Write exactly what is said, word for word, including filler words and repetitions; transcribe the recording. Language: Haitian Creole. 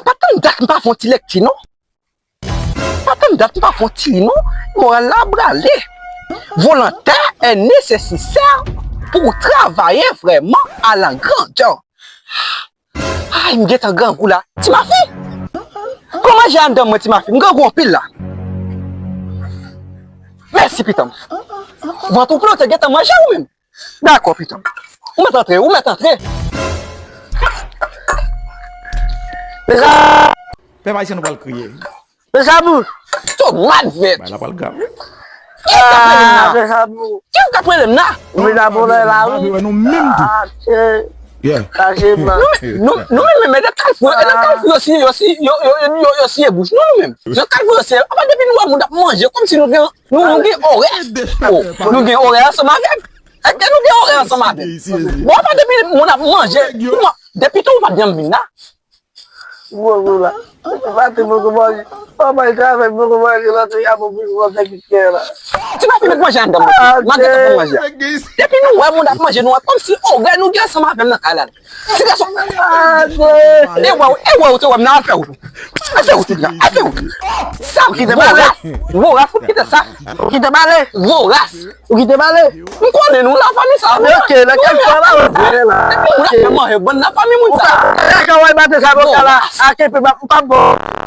Pa tann dat m pa fè yon ti lekti non. Pa tann dat m pa fè yon ti li non. Moral la brale. Volontaire est nécessaire pour travailler vraiment à la grandeur. Ay, m gentan grangou la. Ti mafi! Pran manje anndan mwen, ti mafi. M grangou anpil la. Mèsi, pitan m. Vant ou plen, ou te gentan manje ou menm. Dakò, pitan m. Ou mèt antre, ou mèt antre. Deja, Pèp ayisyen nou pral kriye. Mechabou! Tomat vèt. Bagay la pral grav wi. Ki w t ap rele m nan? Mechabou! Ki w t ap rele m nan? Mechabou lè la Pa wi! vle wè nou menm tou. Ache! Yeah. Kache man! Nou nou menm e nan kalfou e nan kalfou yo si yo si yo yo yo yo yo siye bouch nou nou menm. Nan kalfou yo siye apa depi nou wè moun ap manje kòmsi nou gen nou nou gen orè. Oh, nou gen orè ansanm avè m. Èske nou gen orè ansanm avè m? Bon apa depi moun ap manje depi tou ou pa t janm vin la. Gwo gwo la! Maten poko manje! Pa bay travay poko manje lòt ya pou pi gwo fè ki kè la! Ti pa fè manje anndan mwen. M a gentan pran manje. Depi nou wè moun ap manje nou wè kòmsi orè nou gen ansanm avè m nan kay la. Ti gason. E wè e wè ou te wè m nan afè ou. Afè ou ti gran afè ou. Sa ou kite voras. Voras ou kite sa. Ou kite pale! Voras. Ou kite pale! M konnen nou la fanmi sa. Ok, nan kèk fwa la ou vre la! Ou la fè manje bann nan fanmi moun sa. Lè ka wè maten sa boka la! Ake pe m pa bon!